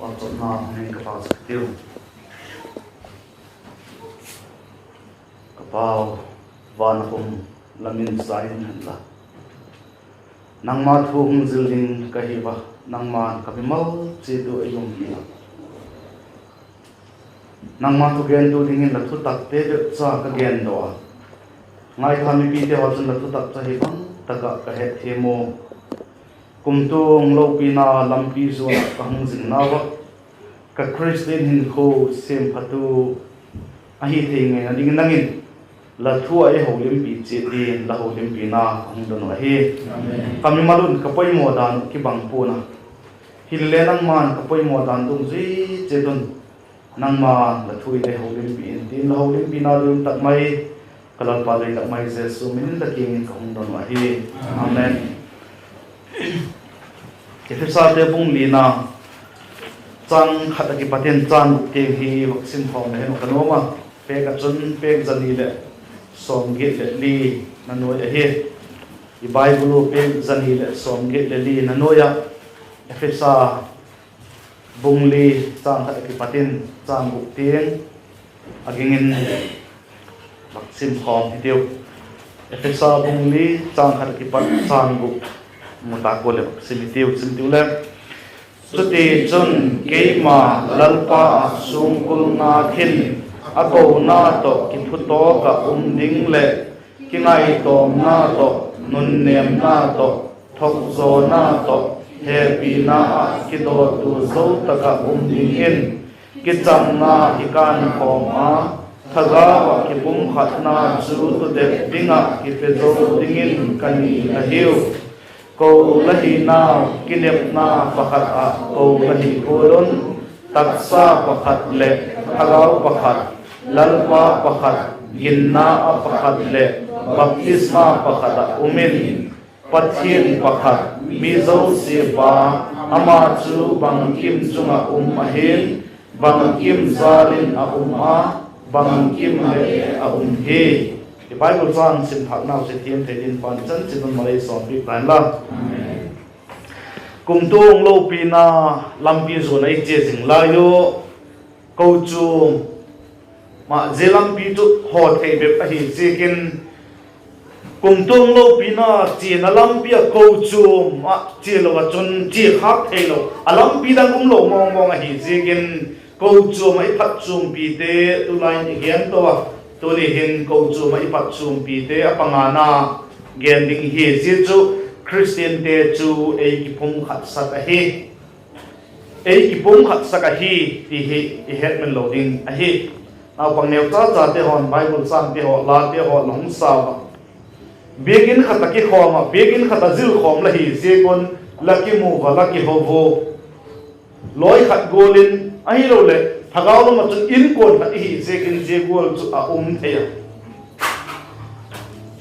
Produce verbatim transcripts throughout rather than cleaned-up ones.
Pauchapna hung in ka pauchap hitiu. Ka Pau, van a um, la min sa in hen la, nangma thu hung zil ding ka hi a, nangma'n ka mimal chiat u ei umpi a, nangma thugentu dingin la thutakte bep cha ka gen daw a, ngaitha mipite haw chun la thutak chu hi bang tak ah ka hetthiam u. Kumtuang lopina lampi zuan ah ka hung zingnau ah, ka Khristian hinkhua siamphatu ahi thei ngeina dingin nang in la thu ah ei holimpi chiat dingin la holimpina ka hung don uh ahi. Ka mimal un ka poimaw dan uh kibang pua'n a, hile nangma'n ka poimaw dan dungzui chiat un, nangma'n la thu in ei holimpi in, tin la holimpina ding tak mai, ka Lalpa doi tak mai Jesu min in la kiang in ka hung don uh ahi. Amen. Ephesate bung lina, châng khat ah kipat in châng guk tiang hi vak sim khawm le hen ka nuam a, pêk ah chun pêk za ni leh sawmgiat leh li na nuai ahi. I Bible u pêk za ni leh sawmgiat leh li na nuai ah, Ephesa bung li, châng khat ah kipat in châng guk tiang a ging in vak sim khawm hitiu. Ephesa bung li, châng khat ah kipat châng guk mu ta kua leh vak sim hitiu, sim tiu le. Chutichun keima Lalpa ah sungkul ngak in, a kona tawh kiphutawk ah um ding leh, kingaitawmna tawh, nunnêmna tawh, thokzawna tawh, hepina ah kidawtu zo tak ah um dingin, kichamna kikân khawm a, thagau ah kipumkhatna chu tudet ding ah kipe zo dingin ka ngen ahiu. Ko la hinau kinepna pakhat ah ko la hi gual un, taksa pakhat leh thagau pakhat, Lalpa pakhat, ginna ah pakhat leh baptisma pakhat ah um in, Pathian pakhat, mi zosia Pa, ama chu bangkim chung ah um ahi'n, bangkim jâl in a um a, bangkim leh a um hi. I Bible châng sim thâknau chu thiam thei dingin Pa'n chan chiat un malei sawmpiak ta hen la. Kumtuang lopina lampi zuan ah i chia zing lai u, kochuam ah zia lampi chu haw thei bep ahi ziakin, kumtuang lopina chiana lampi ah kochuam ah chia lo ah chun chia khâk theilo, a lampi dang um lo mawngmawng ahi ziakin, kochuam ah i phatchuampite tulai in i gen to a, tuni hin kochuam ah i phatchuampite a pangana gen ding hi. Zia chu Khristiante chu ei kipumkhatsak ahi. Ei kipumkhatsak ahi ti hi i hetmil lo ding ahi. Naupang neu cha chate haw'n Bible chângte haw, late haw la hung sau a, biakin khat ah kikhawm ah, biakin khat ah zilkhawm la hi ziak un, la kimu ua, la kiho ua, lawi khat gual in, ahiloleh thagau lam ah chun inkuan khat i hi ziakin zia gual chu a um thei a.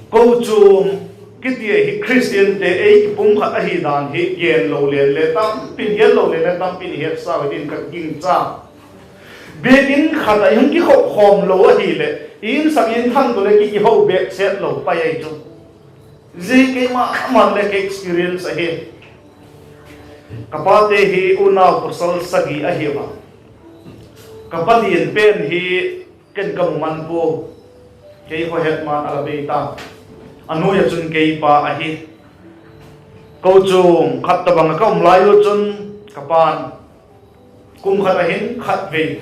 Kochuam kiti hi Khristiante ei kipumkhat ahi dan hi gen lo leng le tampi, gen lo leng le tampi i hetsau hi dingin ka gingcha. Biakin khat ah i hung kikhop khawm lo ahileh, i insak in thang tawh leh ki, kiho bêk set lo pai ahi chu. Zia keima man le ka experience ahi. Ka pate hi unau pasal sagi ahi a. Ka pa lian pen hi ken ka mu man pua, kei khaw het man a la bei ta. A nuai ah chun kei pa ahi. Kochuam khat tawhbang ah ka um lai u chun, ka pa'n kum khat ah hin khatvei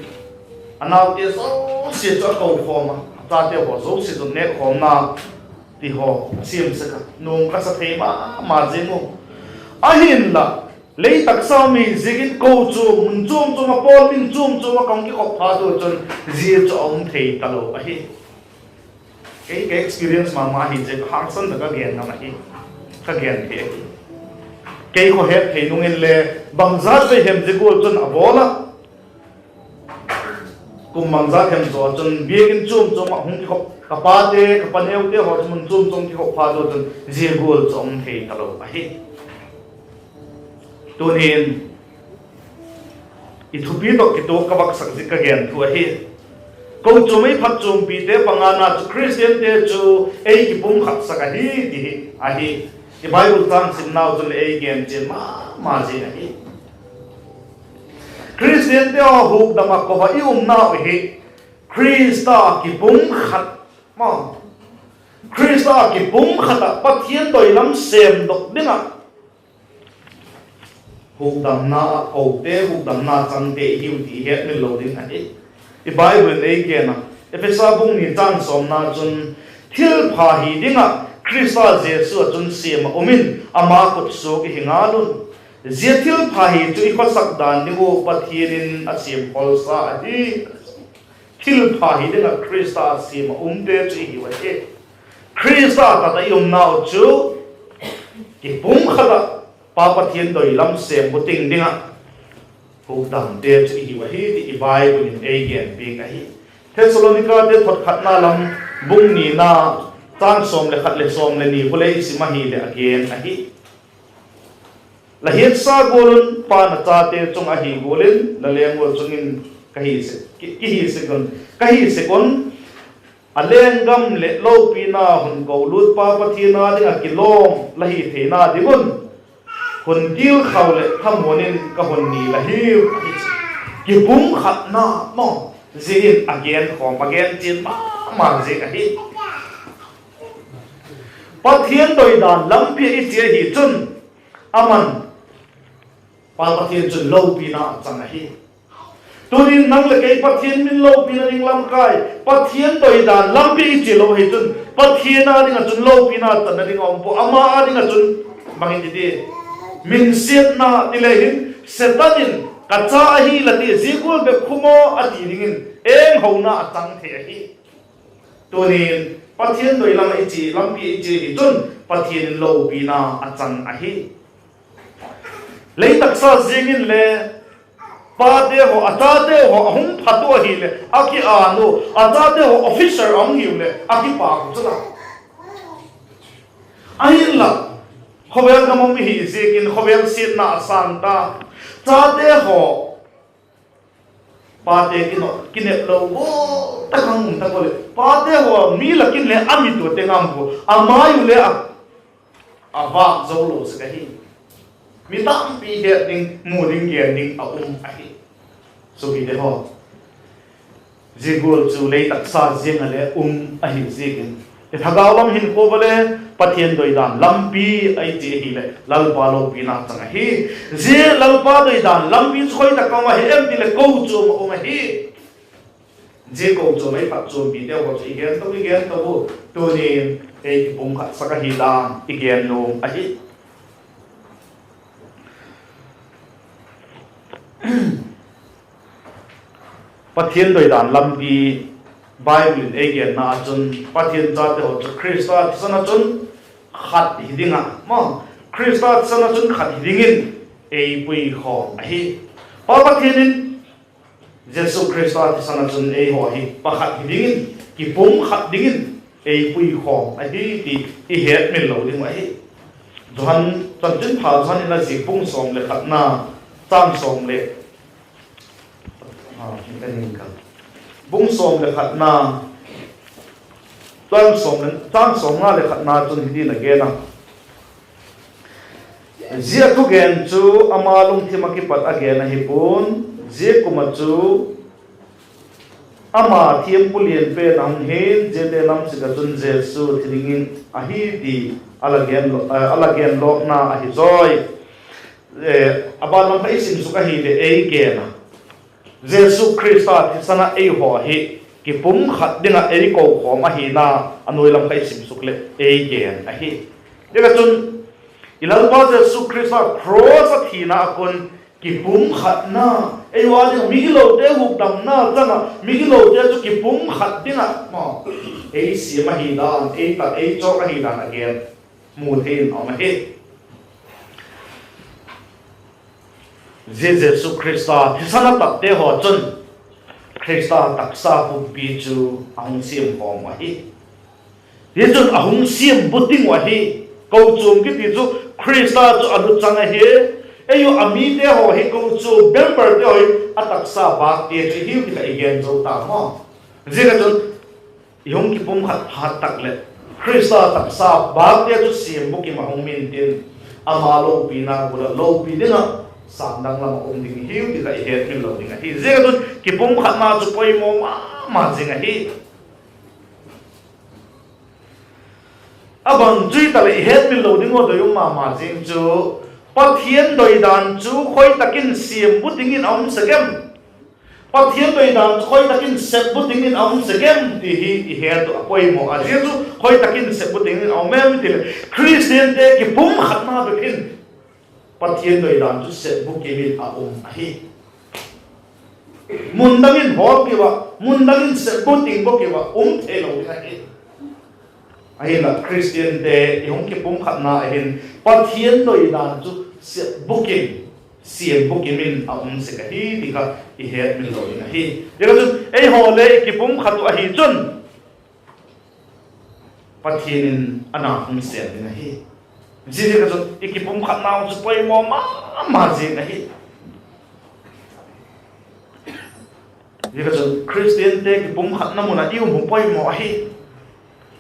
a naute zosia chu a kokhawm a, a chate haw zosia chu nêkkhawmna ti haw a siam sek a, nuam ka sa thei ma ma zing u. Ahinla, lei taksa mi ziakin kochuam mun chuam chuam ah, pawl min chuam chuam ah ka hung kikhop phat u chun zia chu a um thei talo ahi. Kei ka experience ma ma hi ziak a hangsan tak a gen ngam ahi, ka gen thei ahi. Kei khaw het thei nung in le, bangzat vei hem zia gual chun a bawl a, kum bangzat hem zaw chun biakin chuam chuam ah hung kikhop, ka pate, ka paneute haw chu mun chuam chuam kikhop phat u chun zia gual chu a um thei talo ahi. Tuni'n i thupi tawh kituak ka vaksak zik ka gen thu ahi. Kochuam ei phatchuampite pangana chu Khristiante chu ei kipumkhatsak ahi ti hi ahi. I Bible châng simnau chun leh ei gen chian ma ma zing ahi. Khristiante haw hukdam ah ko ah i umnau hi, Khrista kipumkhat, ma, Khrista kipumkhat ah Pathian doi lam sêmdok ding ah hukdamna ah kote, hukdamna changte i hiu ti i hetmil lo ding ahi. I Bible in ei gen a, Ephesa bung ni châng sawmna chun, thilpha hi ding ah Khrista Jesu ah chun siam ah um in, ama kutsuak i hi ngal un. Zia thilpha hi chu i khawsak dan ding ua Pathian in a siam khawlsa ahi. Thilpha hi ding ah Khrista siam ah umte chu i hiu ahi. Khrista tak ah i umnau chu kipumkhat ah Pa Pathian doi lam sêm bu ting ding ah hukdamte chu i hiu ahi ti i Bible in ei gen piak ahi. Thessalonikate thot khatna lam bung nina, châng sawm leh khat leh sawm leh ni khu le i sim ahileh a gen ahi. La hiatsa gual un, pa'n a chate chung ahi gual in la leng ua chung in ka hi sek, ki, ki hi sek un, ka hi sek un, a lenggam leh lopina hun kolût Pa Pathian â ding ah kilawm la hi theina ding un, hun tilkhau leh thamuan in ka hun ni la hiu, a ti chu. Kipumkhatna maw, zia in a genkhawm, a gen chian ma ma ziak ahi. Pathian doidan lampi ah i chia hi chun, aman, Pa Pathian chun lopina a chang ahi. Tunin nang leh kei Pathian min lopina ding lamkai, Pathian doidan lampi ah i chia lo hi chun, Pathian â ding ah chun lopina channa ding a um pua, ama â ding ah chun bang i ti di, minsiatna ti le hin, Setan in ka cha ahi la ti, zia gual bep khu maw a ti dingin enghona a chang thei ahi. Tunin Pathian doi lam ah i chia, lampi ah i chia hi chun Pathian in lopina a chang ahi. Lei taksa ziang inle, pate haw, a chate haw a hung phat u ahileh a kiân u, a chate haw officer a hung hiu leh a kipâk u chu la. Ahinla, khawvel gam um i hi ziakin khawvel siatna a sâng ta. Chate haw, pate kinep, kinep lo gual tak a hung um tak u leh, pate haw mi lak in le a mit ua te ngam pua, a mai u le a, a vâk zo lo sek ahi. Mi tampi het ding, mu ding, gen ding a um ahi. Suapite haw, zia gual chu lei taksa ziang ah le um ahi ziakin, i thagau lam hinkhua ah le Pathian doidan lampi ah i chia ahileh Lalpa lopina chang ahi. Zia Lalpa doidan lampi chu khoi tak ah um ahi em ti leh kochuam ah um ahi. Zia kochuam ah i phatchuampite haw chu i gen to, i gen to u, tunin ei kipumkhatsak ahi dan i gen nuam ahi. Pathian doidan lampi, Bible in ei genna ah chun Pathian chate haw chu Khrista thisan ah chun khat hi ding ah, ma, Khrista thisan ah chun khat hi dingin ei puikhawm ahi. Pa Pathian in Jesu Khrista thisan ah chun eihaw hi pakhat hi dingin, kipumkhat dingin ei puikhawm ahi ti i hetmil lo ding uh ahi. Johan, Chanchinpha Johan in a ziak bung sawm leh khatna, châng sawm leh, bung sawm leh khatna, châng sawm leh, châng sawmnga leh khatna chun hiti'n a gen a: Zia thugen chu ama lungthim ah kipat a gen ahi pua'n, zia kum ah chu ama thiampu lian pen a hung hi'n, ziate lam sik ah chun Jesu thi dingin ahi ti a la gen, a la genlawkna ahi zawi. A ban lam kha i sim suk ahileh ei gen a, Jesu Khrista thisan ah eihaw hi kipumkhat ding ah ei kokhawm ahina, a nuai lam kha i sim suk leh ei gen ahi. Zia kha chun i Lalpa Jesu Khrista cross ah thina a kun kipumkhatna, eihaw ding ah migilote hukdamna chang ah migilote chu kipumkhat ding ah ei siam ahi dan, ei tat ei chawk ahi dan a gen mu thei in a um ahi. Zia Jesu Khrista thisan a tatte haw chun Khrista taksa pumpi chu a hung siam khawm uh ahi. Tichun a hung siam bu ting uh ahi. Kochuam kiti chu Khrista chu a luchang ahi. Eihaw a mite haw hi, kochuam memberte haw hi a taksa bâkte chu i hiu ti kha i gen zo ta maw. Ziak ah chun i hung kipumkhat phat tak leh Khrista taksa bâkte chu siam bukim a hung min tin, ama lopina gual ah lopi ding ah sâng dang lam ah um ding i hiu ti kha i hetmil lo ding ahi. Ziak ah chun kipumkhatna chu poimaw ma ma zing ahi. A bang chu hitaleh i hetmil lo ding uh doi um ma ma zing chu, Pathian doidan chu khoi tak in siam bu dingin a um sek em? Pathian doidan chu khoi tak in sep bu dingin a um sek em ti hi i het uh a poimaw a. Zia chu khoi tak in sep bu dingin a um em i ti leh, Khristiante kipumkhatna bep in Pathian doidan chu sep bu kim in a um ahi. Mun dang in hawl kei ua, mun dang in sep bu ding bawl kei ua um theilo ding ahi. Ahinla Khristiante i hung kipumkhatna ah hin Pathian doidan chu sep bu kim, siam bu kim in a um sek ahi ti kha i hetmil lo ding ahi. Zia kha chun eihaw le i kipumkhat uh ahi chun Pathian in a na hung sêm ding ahi. Ziaziak ah chun i kipumkhatnau chu poimaw ma ma zing ahi. Ziaziak ah chun Khristiante kipumkhatna mun ah i um uh poimaw ahi.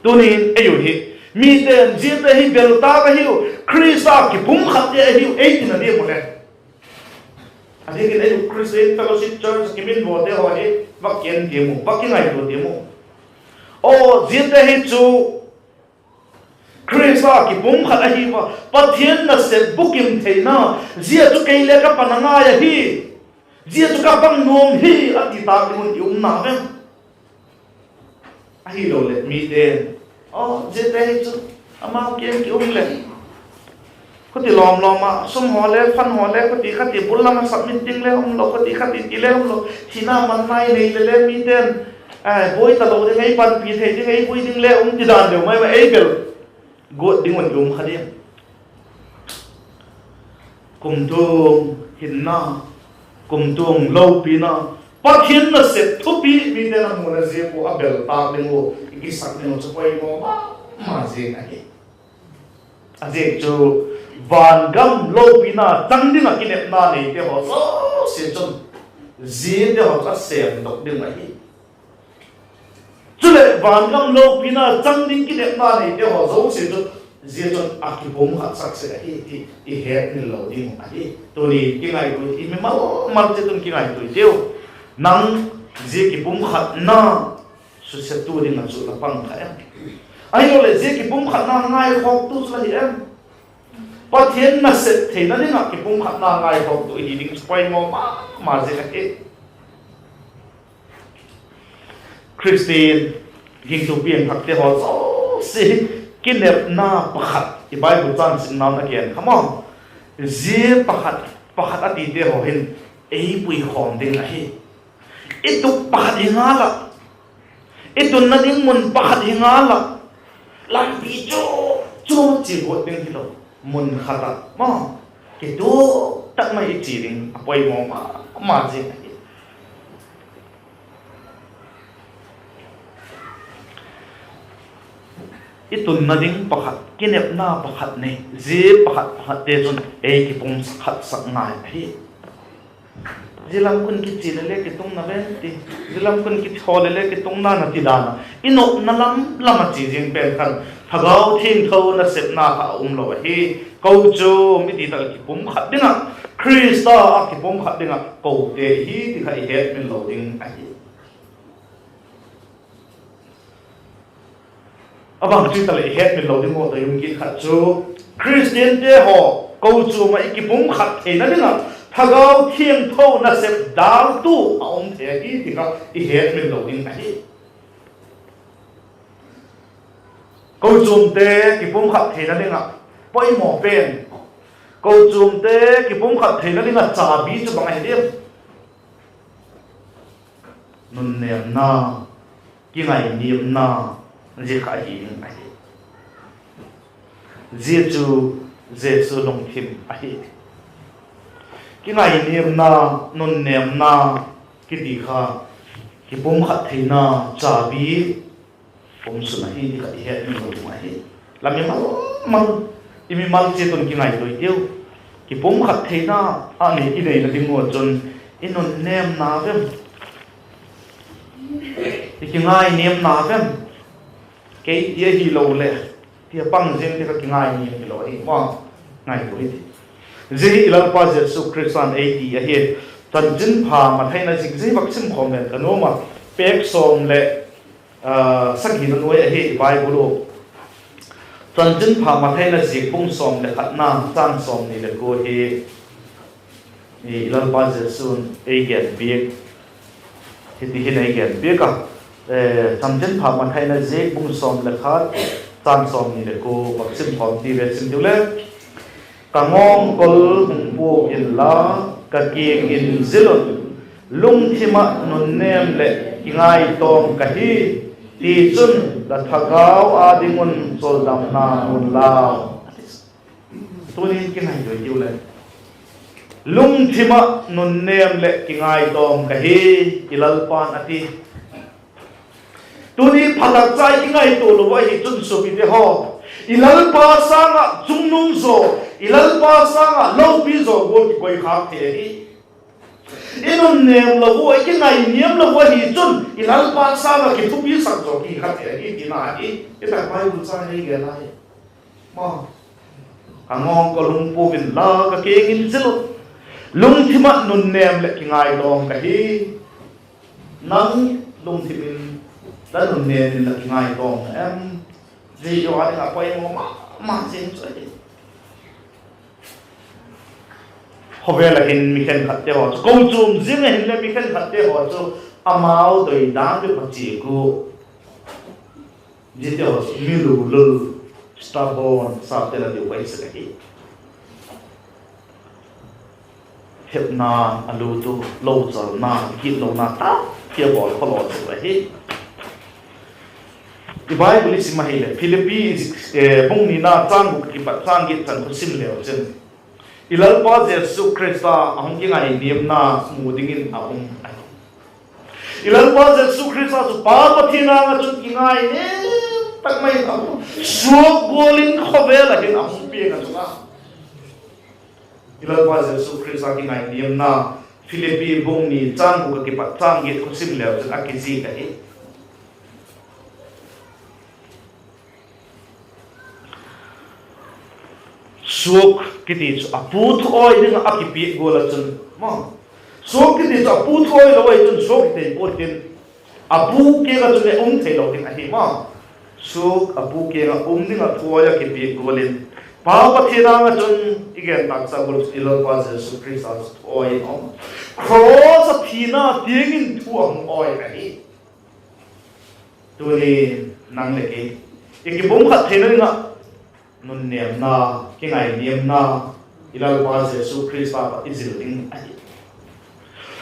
Tuni'n ei uh hi, mite'n ziate hi bel tâk ahiu, Khrista kipumkhatte ahiu ei tina diam u le, a diakin ei uh Christian Fellowship Church kiminvawte haw hi vak en tiam u, vak kingaitua tiam u. Aw, ziate hi chu Khrista kipumkhat ahi ua, Pathian nasep bukim theina, zia chu kei le ka pan a ngai ahi, zia chu ka pang nuam hi, a ti tâk ding un i umna ve. Ahiloleh mite'n, aw, ziate hi chu amau kiang ki um leh, khuti lawm lawm ah sum haw le, fund haw le, khuti kha ti bul lam ah submit ding le umlo, khuti kha ti ti le umlo, thina man nai nei le le mite'n buai talo ding, ei panpi thei ding, ei bui ding le um ti dan deu mai ma ei bel guat ding un i um kha diam? Kumtuang hinna, kumtuang lopina, Pathian nasep thupi mite'n a mu le ziak ua a bel tâk ding uh, i kisak ding uh chu poimaw ma ma zing ahi. A ziak chu vangam lopina chang ding ah kinepna neite haw zosia chun ziate haw chu a sêmdok ding ahi. Chuleh vangam lopina chang ding kinepna neite haw zosia chu zia chun a kipumkhatsak sek ahi ti i hetmil lo ding ahi. Tuni kingaitua i mimal mal chiat un kingaitua i tiu. Nang zia kipumkhatna susetu ding ah chu la pang kha em? Ahiloleh zia kipumkhatna ngaikhawktu chu la hi em? Pathian nasep theina ding ah kipumkhatna ngaikhawktu i hi ding chu poimaw ma ma zing ahi. Khristian gingtu piangthakte haw zosia hi kinepna pakhat i Bible chang simna'n a gen kha maw. Zia pakhat, pakhat a tite haw hin ei puikhawm ding ahi. I tup pakhat hi ngal ah, i tunna ding mun pakhat hi ngal ah, lampi chu chu chia guat ding hilo, mun khat ah maw, kituak tak mai i chia ding a poimaw ma ma zing ahi. I tunna ding pakhat, kinepna pakhat nei, zia pakhat pakhatte chun ei kipumkhatsak ngai ahi. Zia lam khun kichia le le kitungna ven ti, zia lam khun kithaw le le kitungna na ti dan a, i nopna lam lam ah chia zing pen khan Thagau Thiangtho nasepna kha a um lo ahi. Kochuam i ti tak leh kipumkhat ding ah, Khrista ah kipumkhat ding ah kote hi ti kha i hetmil lo ding ahi. A bang chu hitaleh i hetmil lo ding uh doi um kit khat chu, Khristiante haw kochuam ah i kipumkhat theina ding ah Thagau Thiangtho nasep dâltu a um thei ahi ti kha i hetmil lo ding ahi. Kochuamte kipumkhat theina ding ah poimaw pen, kochuamte kipumkhat theina ding ah chabi chu bang ahi diam? Nunnêmna, kingainiamna, zia kha ahi ding ahi. Zia chu Jesu lungthim ahi. Kingainiamna, nunnêmna kiti kha kipumkhat theina chabi um sun ahi ti kha i hetmil lo ding ahi. La mimal mal, i mimal chiat un kingaitua i tiu. Kipumkhat theina a nei, i neina ding ua chun i nunnêmna vem, i kingainiamna vem, kei ti ahilo leh ti a pang zing ti kha kingainiam hilo ahi maw. Ngaitua i ti. Zia hi i Lalpa Jesu Khrista'n ei ti ahi. Chanchinpha Mathai in a ziak zia vak sim khawm leng ka nuam a, pêk sawm leh sagina nuai ahi i Bible uh. Chanchinpha Mathai in a ziak bung sawm leh khatna, châng sawmni leh kua hi i Lalpa Jesu'n ei gen piak, hiti hin ei gen piak a. Chanchinpha Mathai in a ziak bung sawm leh khat, châng sawmni leh kua, vak sim khawm ti ve, sim tiu le. Ka ngawngkol hung pua inla, ka kiang in zil un; lungthim ah nunnêm leh kingaitawm ka hi; tichun, la thagau â ding un chawldamna mu'n lau. Tuni'n kingai doi tiu le, lungthim ah nunnêm leh kingaitawm ka hi, i Lalpa'n a ti. Tuni phatak cha i kingaitua lo ahi chun suapite haw, i Lalpa sâng ah chungnung zaw, i Lalpa sâng ah lopi zaw gual kikoikhâk thei ahi. I nunnêm lo ua, i kingainiam lo ua ahi chun i Lalpa sâng ah kithupisak zaw kihi kha thei ahi tina hi i tak Bible châng ei gen ahi. Ka ngawngkol hung pua inla, ka kiang in zil un; lungthim ah nunnêm leh kingaitawm ka hi. Nang lungthim in, la nunnêm in la kingaitawm na em? Zia hi a ding ah poimaw ma ma zing chu ahi. Khawvel ah hin mi khenkhatte haw chu, kochuam ziang ah hinle mi khenkhatte haw chu amau doi dan bep a chia ua, ziate haw chu mi lulul, stubborn, sapte la diu pai sek ahi. Hepna a lut u, lochalna, gitlona tak hi a bawl khawlaw chu ahi. I Bible i sim ahileh Philippi bung nina châng guk a kipat châng giat chan khu sim leu chun, i Lalpa Jesu Khrista a hung kingainiamna mu dingin a um ahi. I Lalpa Jesu Khrista chu Pa Pathian âng ah chun kingainiam tak mai in a um, suak gual in khawvel ah hin a hung piang a chu a. I Lalpa Jesu Khrista kingainiamna, Philippi bung ni châng guk a kipat châng giat khu sim leu chun a kizik ahi. Suak kiti chu a pu thu awi ding ah a kipiak gual ah chun, suak kiti chu a pu thu awi lo ahi chun suak hi thei pua'n tin, a pu kiang ah chun le um theilo ding ahi maw. Suak a pu kiang ah um ding ah thu awi a kipiak gual in, Pa Pathian âng ah chun i gen tâksa gual chu i Lalpa Jesu Khrista chu thu awi in a um. Cross ah thina tiang in thu a hung awi ahi. Tuni nang leh kei i kibung khat theina ding ah nunnêmna, kingainiamna i Lalpa Jesu Khrista ah i zil ding ahi.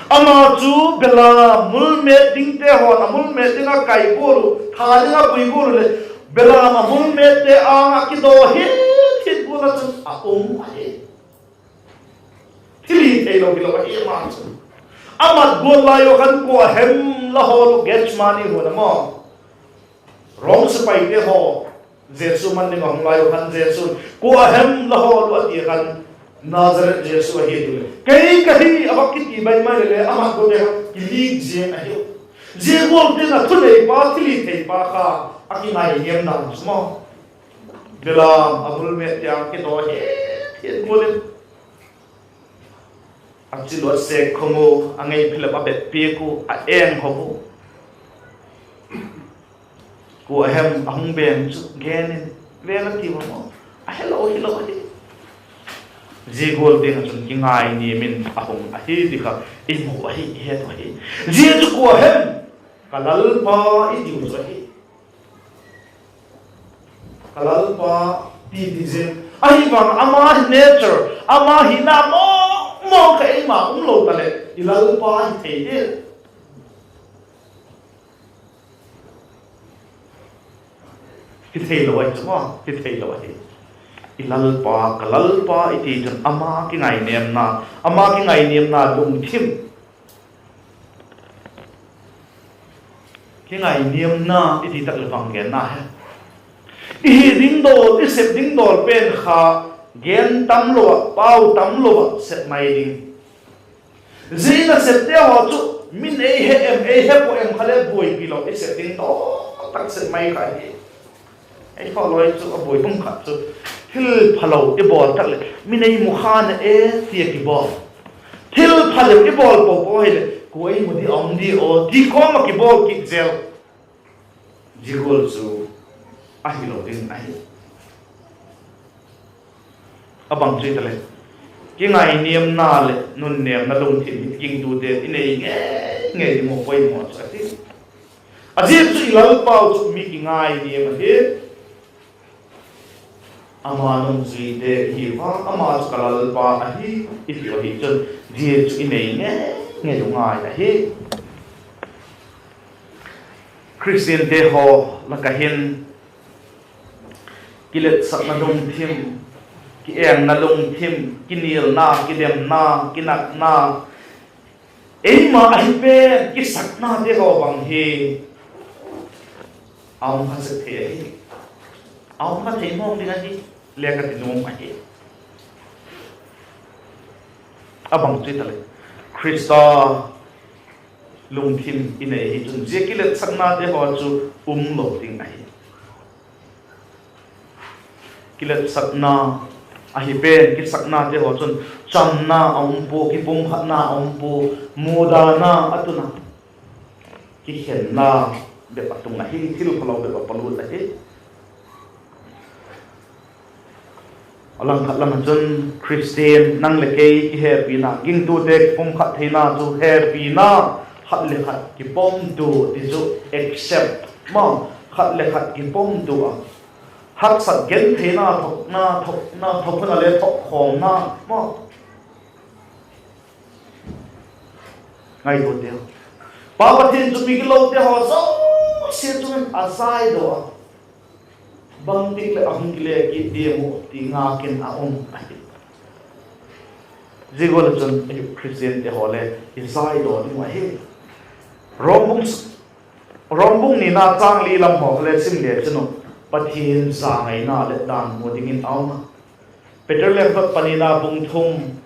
Ama chu belam mul mêt dingte haw'n a mul mêt ding ah kai gual uh, tha ding ah pui gual uh leh, belam a mul mêtte âng ah kidaw hit hit gual ah chun a um ahi. Thilhitheilo hilo ahi ama chu. A mat gual lai ua khan, kua hem la hawl uh, Gethsemane huan a maw, Rom sepaite haw Jesu man ding a hung lai ua khan Jesu'n, kua hem la hawl uh a ti a khan, Nazareth Jesu ahi ti leh, kei ka hi, a vak kiti mai mai leh le, a mat gualte kha kilik ziang ahiu. Zia gual tiang ah thuneipa, thilhitheipa kha a kingainiamna chu maw, belam a mul mêt tiang kidaw hit hit gual in, a chil uh a sêk khum u, a ngei phelep a bet piak u, a eng khum u. Kua hem a hung beng chu gen in, vêl a tiu a maw, a helo hilo ahi. Zia gual tiang ah chun kingainiam in a hung ahi ti kha i mu ahi, i het u ahi. Zia chu kua hem, ka Lalpa i tiu chu ahi. Ka Lalpa ti ti zing ahi vang, ama nature, ama hina mawng mawng kha eima um lo ta leh i Lalpa hi thei di hi theilo ahi chu maw, hi theilo ahi. I Lalpa, ka Lalpa i ti chun ama kingainiamna, ama kingainiamna lungthim, kingainiamna i ti tak leh bang genna hem? I hi ding dawl, i sep ding dawl pen kha gen tamlo ah, pau tamlo ah sep mai ding. Zia i nasepte haw chu min ei he em, ei he pua em kha le buaipi lo, i sep ding dawl tak sep mai kha hi. Ei khaw lawi chu a buai um khat chu, Thil phalo i bawl tak leh, min ei mu kha na e, ti a kibawl. Thil pha deu i bawl po po hileh, kua ei mu di a um di aw, ti kawm ah kibawl kit zel. Zia gual chu ahilo ding ahi. A bang chu i ta leh, kingainiamna leh nunnêmna lungthim hi gingtute i nei ngei ngei ding uh poimaw chu ahi. A ziak chu i Lalpau chu mi kingainiam ahi. Ama nungzuite i hiu a, ama chu ka Lalpa ahi, i tiu ahi chun, zia chu i nei ngei ngei u ngai ahi. Khristiante haw lak ah hin kiletsakna lungthim, kiengna lungthim, kinialna, kidemna, kinakna, eima ahi pen kisaknate haw bang hi a um kha sek thei ahi. A um kha thei mawng ding ahi, le ka ti nuam ahi. A bang chu i ta leh, Khrista lungthim i nei hi chun zia kiletsaknate haw chu um lo ding ahi. Kiletsakna ahi pen kisaknate haw chun chamna a um pua, kipumkhatna a um pua, mudana a tun a, kikhenna bep a tung ahi, thil phalo bep a palut ahi. A langkhat lam ah chun Khristian nang leh kei kihepina, gingtute kipumkhat theina chu hepina, khat leh khat kipomtua ti chu accept ma, khat leh khat kipomtua a, haksat gentheina, thokna, thokna, thok hun a le thokkhawmna ma. Ngaituate, Pa Pathian chu migilote haw zosia chung in a zaidaw a, bangtik leh a hung kile kit diam uh ti ngâk in a um ahi. Zia gual ah chun Khristiante haw le i zaidaw ding uh ahi. Rom bung, Rom bung nina châng li lam haw kha le sim le chin uh, Pathian zangaina leh dan mu dingin a um a. Peter lekhathot panina bung thum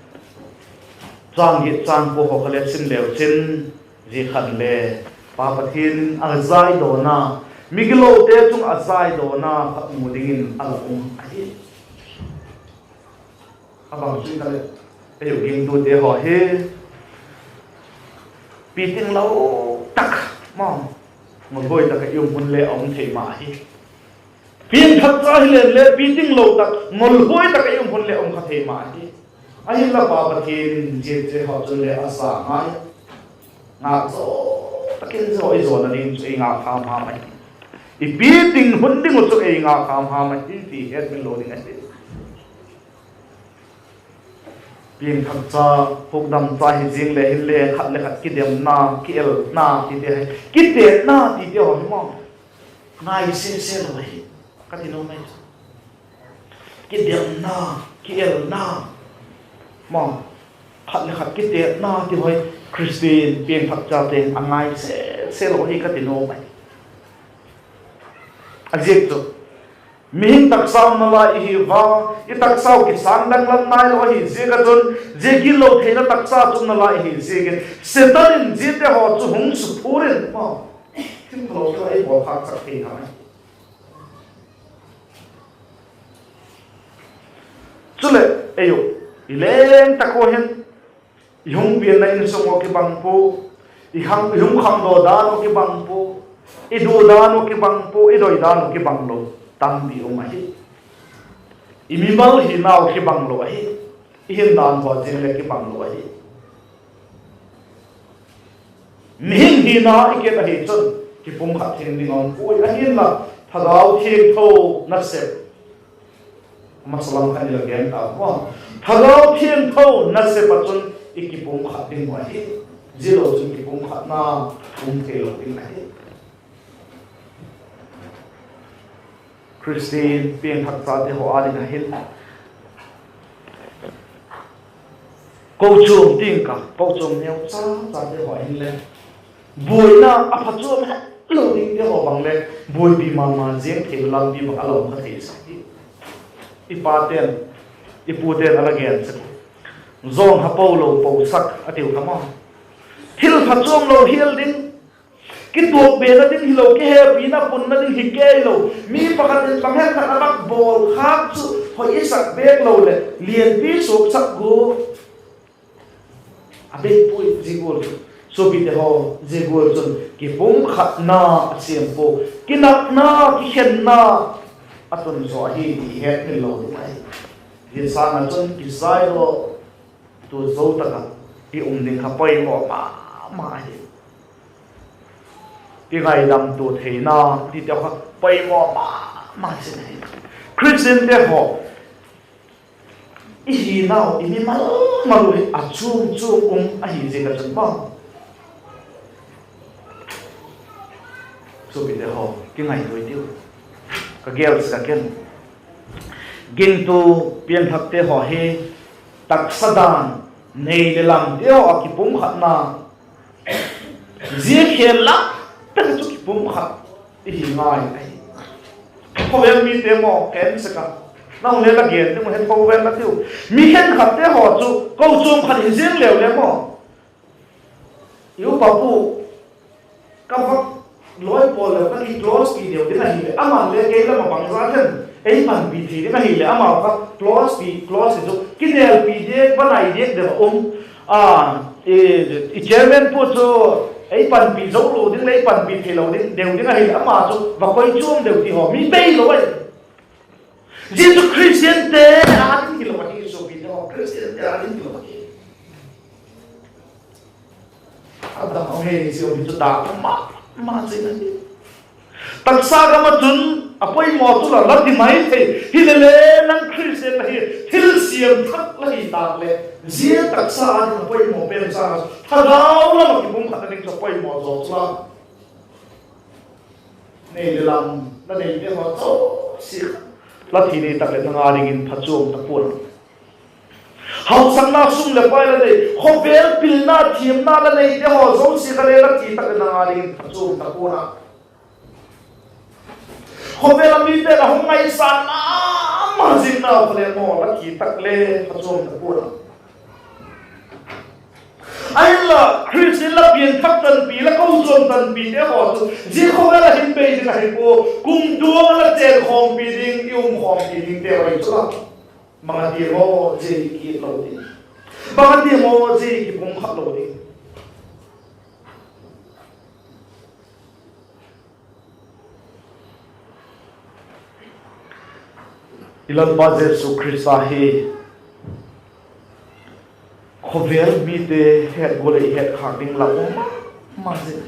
châng giat châng kua haw kha le sim leu chin, zia khan le Pa Pathian in a zaidawna, migilote chung a zaidawna kha mu dingin a la um ahi. A bang chu i ta leh, ei u gingtute haw hi piting lo tak ma, ngolhuai tak ah i um hun le a um thei ma hi. Piangthakcha hi len le piting lo tak, ngolhuai tak ah i um hun le um kha thei ma hi. Ahinla Pa Pathian in ziate haw chun le a za ngai, ngâk zaw tak in zaw i zawna ding chu ei ngâk ham ham ahi. I piting hun ding uh chu ei ngâk ham ham ahi ti hetmil lo ding ahi. Piangthakcha, hukdamcha hi zing le hinle khat le khat kidemna, kielna tite hi, kitetna tite haw hi maw, ngai sese lo ahi, ka ti nuam ahi. Kidemna, kielna, maw, khat le khat kitetna ti haw hi Khristian piangthakchate'n a ngai sese lo ahi ka ti nuam ahi. A ziak chu mihing taksa um nalai i hiu a, i taksau kisâng danglam nailo ahi ziak ah chun, zia gitlo theina taksa chu um nalai i hi ziakin Setan in ziate haw chu hung suphur in maw, thil phalo chu ei bawl khâksak thei ngai. Chuleh ei u, i leng tak ua hin, i hung pianna insung uh kibang pua, i hung khangdaw dan uh kibang pua, i du dan uh kibang pua, i doi dan uh kibang lo tampi um ahi. I mimal hinau kibang lo ahi, i hindan haw zing le kibang lo ahi. Mihing hina i kiet ahi chun kipumkhat thei ding a um puai, ahinla Thagau Thiangtho nasep, a masa lam khan i la gen ta ua, Thagau Thiangtho nasep ah chun i kipumkhat ding uh ahi. Zia lo chun kipumkhatna um theilo ding ahi. Khristian piangthakchate haw â ding ah hin, kochuam ting ka, kochuam neu cha chate haw hinle, buaina a phachuam lo dingte haw bang le, buaipi ma ma ziang thei lampi bang a la um kha thei sa hi. I pate'n, i pute'n a la gen sek, zawng ha po lo posak a tiu kha maw. Thil phachuam lo hial ding, kituak bena ding hilo, kihepina punna ding hi kei lo, mi pakhat in bang hem khat a vak bawl khâk chu hoi i sak bêk lo leh lianpi suaksak gual a bêk puai zia gual chu. Suapite haw, zia gual chun kipumkhatna a siam pua, kinakna, kikhenna a tun zaw ahi ti hetmil lo ding ahi. Zia sâng ah chun kizai lo, tu zo tak ah i um ding kha poimaw ma ma hi. I ngaidam tua theina tite kha poimaw ma ma zing ahi. Khristiante haw, i hinau, i mimal mal uh hi a chuam chuam um ahi ziak a chun maw, suapite haw, kingaitua tiu. Ka gel sek a ken, gingtu piangthakte haw hi taksa dan, nei leh lamte haw ah kipumkhatna, zia khêl lam tak ah chu kipumkhat i hi ngai ahi. Khawvel mite maw, ka en sek a, nang le la gen ding uh he tho ven la tiu. Mi khenkhatte haw chu kochuam khat hi ziang leu le maw, i upa pu, ka vak lawi pawl leh ka kiclose pi deu ding ahileh, ama'n le kei lam ah bangza hem ei panpi thei ding ahileh, amau kha close pi, close hi chu kinelpi diak, va nai diak deu a um. A, i chairman pu chu ei panpi zo lo ding leh ei panpi theilo ding deu ding ahileh, ama chu va koi chuam deu ti haw mi bei lo ahi. Zia chu Khristiante â ding hilo ahi, suapite haw, Khristiante â ding hilo ahi. A dang a hei ni si um hi chu dâk ma ma zing ahi. Taksa gam ah chun a poimaw chu la la ti mai thei. Hilele nang Khristian la hi, thilsiam thak la hi tâk leh, zia taksa â ding a poimaw pen sâng ah thagau lam ah kipumkhatna ding chu poimaw zaw chu la. Nei leh lam, la neite haw zosia kha, la thi ni tak leh nang â dingin phachuam ta pua'n. Hausakna, sum leh pai la nei, khawvel pilna thiamna la neite haw zosia kha le la thi tak leh nang â dingin phachuam ta pua'n a. Khawvel a mite la hung ngaisâng ma ma zing nau kha le maw, la thi tak le phachuam ta pua'n a. Ahinla Khristian la piangthak tanpi, la kochuam tanpite haw chu zia khawvel ah hin bei ding ahi pua, kumtuang ah la chênkhawmpi ding, i umkhawmpi dingte ahi chu la. Bang a ti maw, zia i kit lo ding. Bang a ti maw, zia i kipumkhat lo ding. I Lalpa Jesu Khrista hi khawvel mite het gual leh i hetkhâk ding lau um ma ma zing.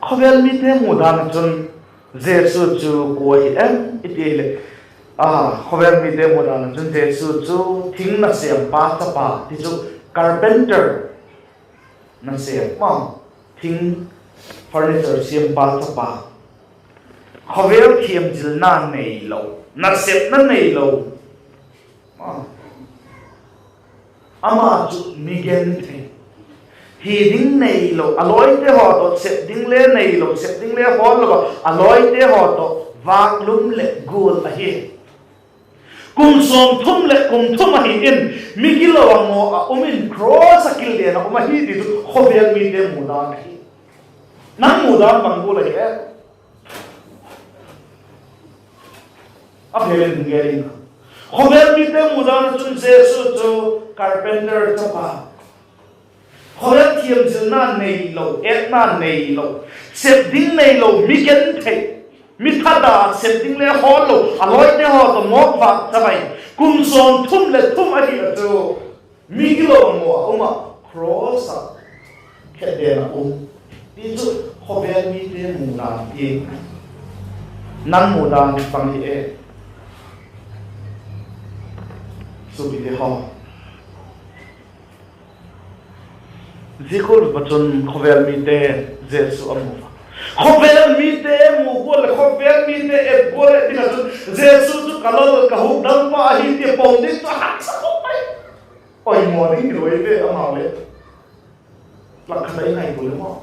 Khawvel mite mudan ah chun Jesu chu kua hi em i ti leh, a, khawvel mite mudan ah chun Jesu chu thing nasêmpa chapa ti chu, carpenter, nasêm ma, thing, furniture siampa chapa, khawvel thiamzilna neilo, nasepna neilo, ama chu mi genthei, hi ding neilo, a lawite haw tawh sep ding le neilo, sep ding le hawl lo a, a lawite haw tawh vâk lum leh gual ahi. Kum sawmthum leh kum thum ahi in, mi gilo a ngaw ah um in cross ah kilden a um ahi ti chu khawvel mite mudan ahi. Nang mudan bang gual ahi e? A vêl in hung gen ing. Khawvel mite mudan ah chun Jesu chu carpenter chapa, khawvel thiamzilna neilo, etna neilo, sep ding neilo, mi genthei, mi thada, sep ding le hawl lo, a lawite haw tawh mawk vâk chapa, kum sawmthum leh thum ahi a chu, mi gilo a ngaw ah um ah, cross ah khetden a um. Ti chu khawvel mite mudan hi, nang mudan bang hi e? Suapite haw, zia gual ah chun khawvel mite Jesu a mu a. Khawvel mite mu gual leh khawvel mite et gual leh ding ah chun Jesu chu ka Lal, ka hukdampa ahi ti pom ding chu a haksa khop mai. Poimaw ding hilo i ve amau le, lak khat a i ngai gual leh maw.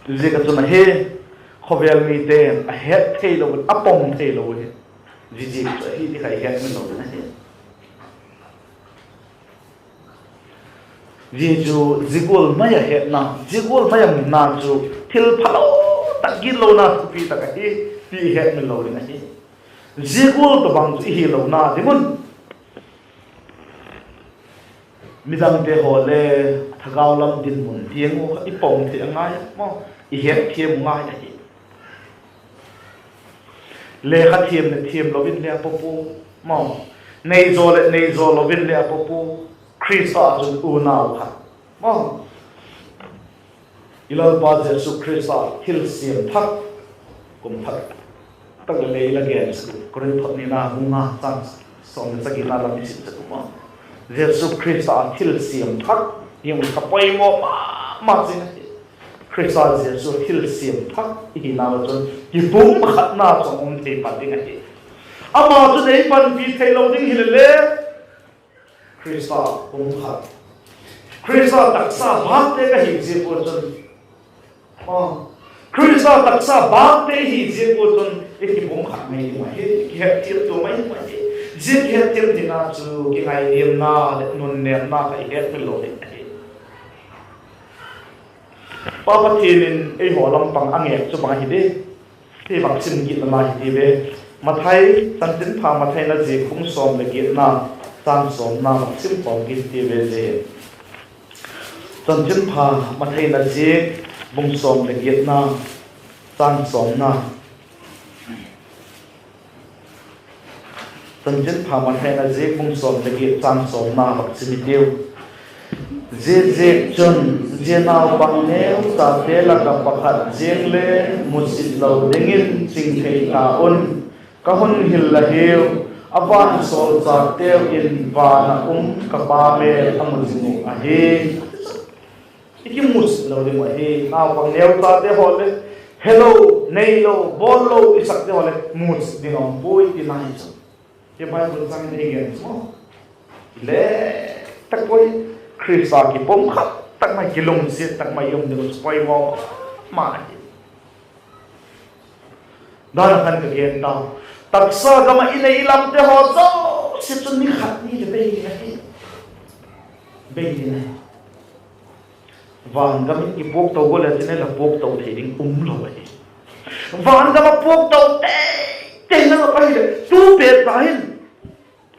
Ziak a chun ahi, khawvel mite'n a het theilo, a pom theilo hi, zia ziak chu ahi ti kha i hetmil lo ding ahi. Zia chu zia gual mai a hetna, zia gual mai a muna chu thil phalo a gitlona thupi tak ahi, ti i hetmil lo ding ahi. Zia gual tawhbang chu i hilona ding un midangte haw le thagau lam dinmun tiang uh kha i pom thei a ngai a maw, i hetthiam ngai ahi. Lekha thiam leh thiam lo in le a pua pua, maw, nei zaw leh nei zaw lo in le a pua pua, Khrista chun unau kha, maw, i Lalpa Jesu Khrista thilsiam thak, kum thak tak le lei la gen chu Korinth nina bung nga chang sawm leh sagina lam i sim chu maw, Jesu Khrista thilsiam thak, i mu kha poimaw ma ma zing ahi. Khrista Jesu thilsiam thak i hinau chun kipumkhatna chu um thei pan ding ahi. Ama chun ei panpi theilo ding hile le, Khrista pumkhat, Khrista taksa bâkte ka hi ziak ua chun, Khrista taksa bâkte i hi ziak ua chun i kipumkhat mai ding ahi, kihetthiam tua mai ding ahi. Zia kihetthiam dingna chu kingainiamna leh nunnêmna kha i hetmil lo ding ahi. Pa Pathian in eihaw lam pang a ngêk chu bang ahi di, ti vak sim kit nalai hi ti ve. Mathai, Chanchinpha Mathai na ziak bung sawm leh giatna, châng sawmna vak sim pawm kit ti ve zia. Chanchinpha Mathai na ziak bung sawm leh giatna, châng sawmna. Chanchinpha Mathai na ziak bung sawm leh giat, châng sawmna vak sim i tiu. Ziaziakchun, zia naupang neuchate lak ah pakhat ziang le musit lo dingin ching thei ta un. Ka hun hil la hiu, a vansawlchâkteu in van ah um ka Pa mêl a mu zing uh ahi. I kimusit lo ding uh ahi. Naupang neuchate haw le, helo, neilo, bawl lo i sakte haw le musit ding a um puai ti nai chu. Hi Bible chang in ei gen chu maw, le tak puai, Khrista kipumkhat tak mai, kilungsiat tak mai i um ding uh chu poimaw ma ma ahi. Dan a khan ka gen tau, taksa gam ah i nei i lamte haw zosia chun ni khat ni leh bei ding ahi, bei ding ahi. Van gam in kipuakto gual le tin le la puakto thei ding um lo ahi. Van gam ah puakto tei tei na la pa hileh tu pet ta hin,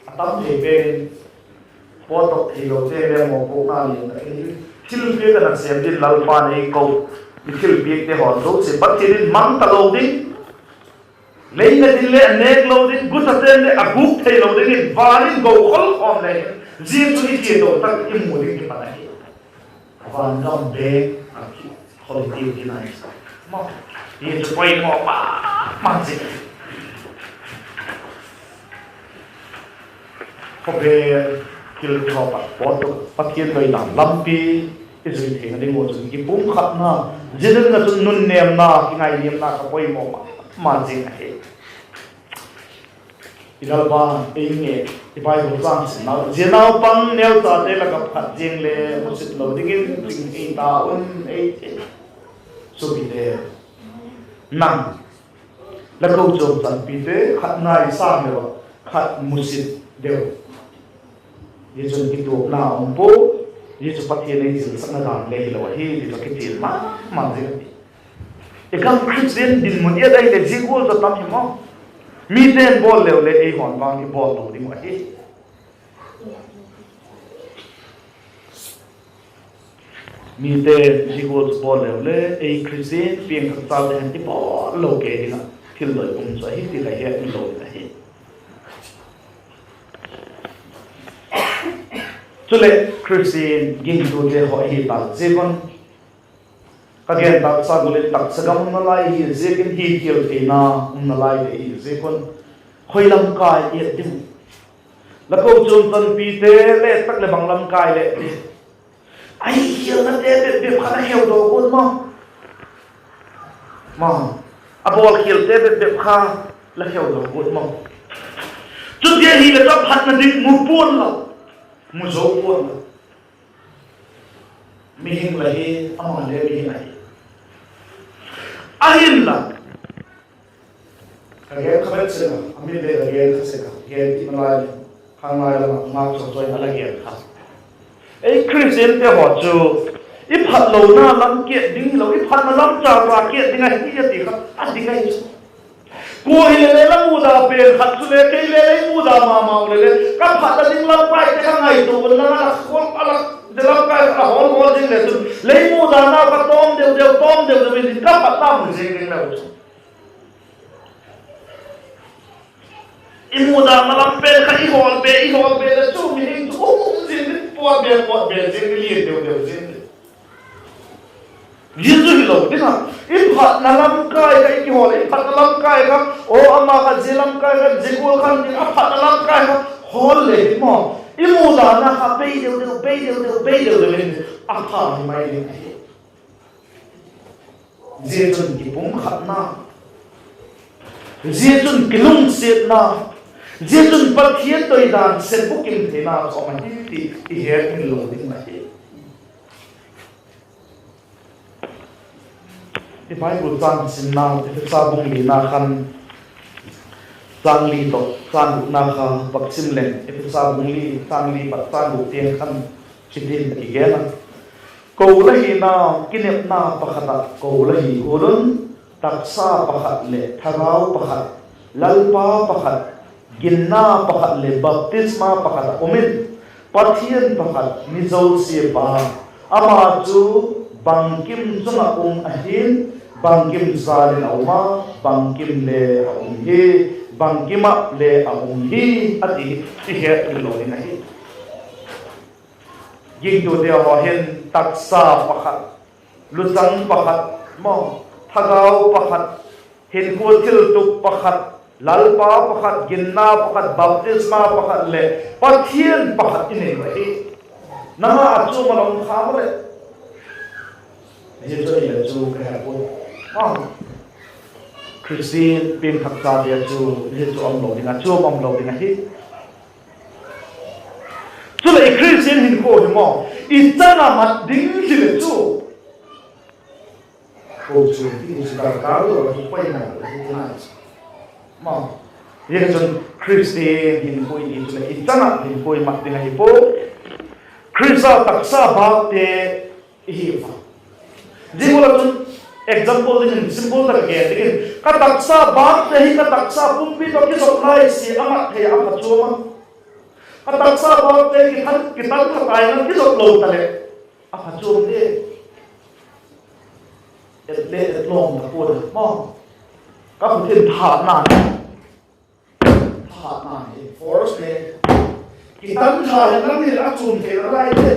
a tam thei pen in, pawtdok theilote le mawpuakna lian tak in, thilpiak a nasêm ding Lalpa'n ei ko, i thilpiakte haw zosia Pathian in mang talo ding, leina ding le a nêk lo ding, guta ten le a gûk theilo dingin van in go khol khawm le hin, zia chu i thiangtho tak i mu ding hi pan ahi. Van gam bêk a ki khol tiu ti nai, zia chu poimaw ma ma zing. Khawvel kilthaw pat pawt Pathian doidan lampi i zui theina ding ua chun kipumkhatna, zia ding ah chun nunnêmna, kingainiamna kha poimaw ma ma zing ahi. I Lalpa'n ei nge, i Bible chang simnau, zia naupang neuchate lak ah pakhat ziang le musit lo dingin ching thei ta un ei ti. Suapite, nang la kochuam chanpite khat ngaisâng deu ah, khat musit deu, zia chun kituakna um pua, zia chu Pathian ei zilsakna dan le hilo ahi ti chu kichian ma ma zing ahi. I gam Khristian dinmun i et ahileh zia gual chu tam hi maw? Mite'n bawl leu le eihaw'n vang i bawl lo ding uh ahi. Mite'n zia gual chu bawl leu le ei Khristian piangthakchate hin i bawl lo kei ding ah thil doi um chu ahi ti la hetmil lo ding ahi. Chuleh Khristian gingtute haw hi tak ziak un, ka gen taksa gual in taksa gam umna lai hi ziakin, hi khial theina umna lai le hi ziak un, khoi lam kai i et ding uh? La kochuam chanpite le tak leh bang lam kai le ti, a hi khialnate bep bep kha la kheudaw guat maw? A bawl khialte bep bep kha la kheudaw guat maw? Chuti ahileh chu phatna ding mu pua'n la, mu zo pua'n la. Mihing la hi, ama le mihing ahi. Ahinla, ka gen kha bep sek a, a min le ka gen kha sek a, gen kit nalai le, khanglai lam ah ngak chaw chaw in a la gen kha, ei Khristiante haw chu I phatlona lam kiat ding hilo, i phatna lam cha cha kiat ding ahi a ti kha a ding ahi chu. Kua hile le la muda pen khat chule kei le lei muda ma mau le le, ka phatna ding lamkaite kha ngaitua unla, a la hawl, a la, zia lamkai kha hawl hawl ding le chun lei mudanau kha tawm deu deu, tawm deu deu in ka phatna mu zing ding leu chu. I mudana lam pen kha i hawl be, i hawl be le chu mihing chu um um zing ding, pawt be pawt be zing ding, lian deu deu zing ding. Zia chu hilo ding a, i phatna lamkai kha i kihawl, i phatna lamkai kha, aw ama kha zia lamkai kha, zia gual khan ding, a phatna lamkai kha hawl le hi maw, i mudana kha bei deu deu, bei deu deu, bei deu deu in a pha hi mai ding ahi. Zia chun kipumkhatna, zia chun kilungsiatna, zia chun Pathian doidan sep bukim theina chu um ahi ti i hetmil lo ding ahi. I Bible châng simna Ephesa bung lina khan, châng li tawh châng gukna kha vak sim leng, Ephesa bung li châng li pat châng guk tiang khan, chuti'n a kigen a: Ko la hinau kinepna pakhat ah ko la hi gual un, taksa pakhat leh thagau pakhat, Lalpa pakhat, ginna pakhat leh baptisma pakhat ah um in, Pathian pakhat, mi zosia Pa, ama chu bangkim chung ah um ahi'n, bangkim jâl in a um a, bangkim le a um hi, bangkim ah le a um hi, a ti hi i hetmil lo ding ahi. Gingtute haw hin taksa pakhat, luchang pakhat maw, thagau pakhat, hinkhua thiltup pakhat, Lalpa pakhat, ginna pakhat, baptisma pakhat leh Pathian pakhat i nei ahi. Nang ah a chuam a la um kha maleh, zia chu ahile chu ka he puai. Khristian piangthak chate chu zia chu um lo ding a, chuam um lo ding ahi. Chuleh i Khristian hinkhua hi maw, i chan ah mat ding hile chu, kochuam ti chu darkar lo ahi, poimaw lo ahi ti nai chu. Zia chun Khristian hinkhua i ti chuleh i chan ah hinkhua i mat ding ahi pua. Khrista taksa bâkte i hi a. Zia gual ah chun example dingin, simple tak a gen dingin, ka taksa bâkte hi ka taksa pumpi tawh kizop lai sia a mat thei a, a phachuam a. Ka taksa bâkte kitan, kitan tha tai na kizop lo taleh a phachuam di. Et le et lawm ta pua'n a maw. Ka khut in tha na, tha na hi force le, kitan tha hen lang hile a chuam thei nalai te.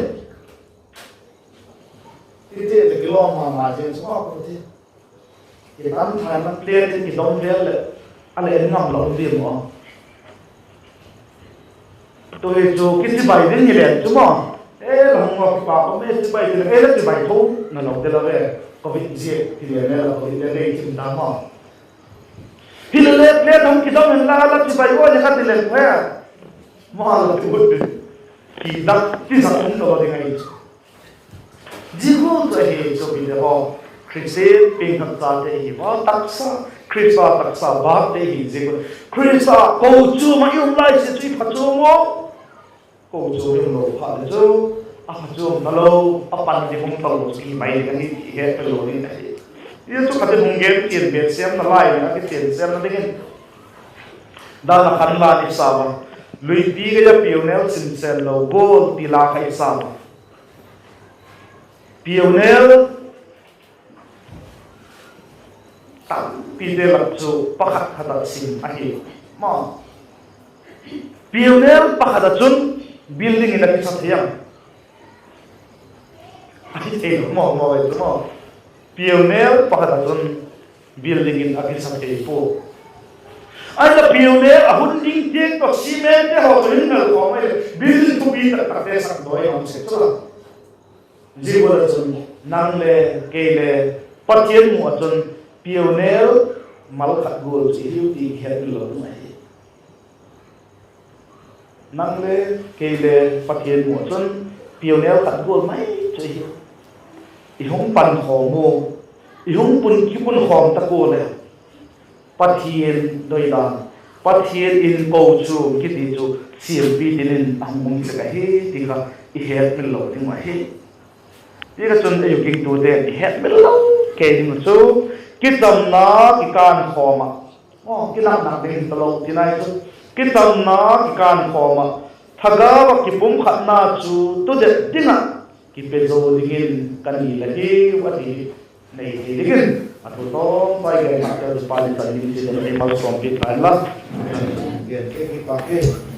Tite le kilawm ma ma zing chu maw, ka khut in. Kitan tha hen lang plate in kidong vel leh a le en ngam lo ding maw. Tu hi chu kichibai ding hi leng chu maw, e, la hung a kipak um e, chibai ti leng e, la chibai tho na lo te la ve. Covid ziak ti leng e, la Covid le nei thim ta maw. Hilele plate hung kidong hen la, la chibai ua ni kha ti leng he, maw, la ti ut ding. Kitak ti zat um lo ding ahi chu. Zia gual chu ahi chu, mite haw, Khristian piangthak chate hi maw, taksa, Khrista taksa bâkte hi ziak un, Khrista kochuam ah i um lai sia chu i phachuam u. Kochuam i um lo phat le chu a phachuam talo, a pan ding hung talo chu i hi mai ding ahi ti i hetmil lo ding ahi. Zia chu khat in hung gen, tian bet sêmna lai in a kitian sêmna dingin, dan a khan la i sa a, Luipi gei ah piaunel chimchen lo gual ti la kha i sa a. Piaunel tampite lak chu pakhat khat ah sim ahi. Ma, piaunel pakhat ah chun building in a kisa thei am? A kisa thei lo maw, maw, maw. Piaunel pakhat ah chun building in a kisa thei pua. Ahinla piaunel a hun ding tiang tawh cement te haw chu hin nal khawm ahileh building thupi tak takte sak dawi a um sek chu la. Zia gual ah chun nang le kei le Pathian mu ah chun piaunel mal khat gual chu i hiu ti i hetmil lo ding ahi. Nang le kei le Pathian mu ah chun piaunel khat gual mai chu i hiu. I hung pankhawm u, i hung pun, kipunkhawm tak ua leh, Pathian doidan, Pathian in kochuam kiti chu siampi dingin a hung um sek ahi ti kha i hetmil lo ding uh ahi. Ziak ah chun ei uh gingtute i hetmil lo kei ding uh chu, kichamna kikânkhawm ah, aw, kinaknak ding talo ti nai chu, kichamna kikânkhawm ah, thagau ah kipumkhatna chu tudet ding ah kipe zo dingin ka ni la hiu a ti hi nei thei dingin, a thu tawmpai gen hak te chu pa ni chan ding si den ei malsawm piak ta inla. Gen kei hi pa ke.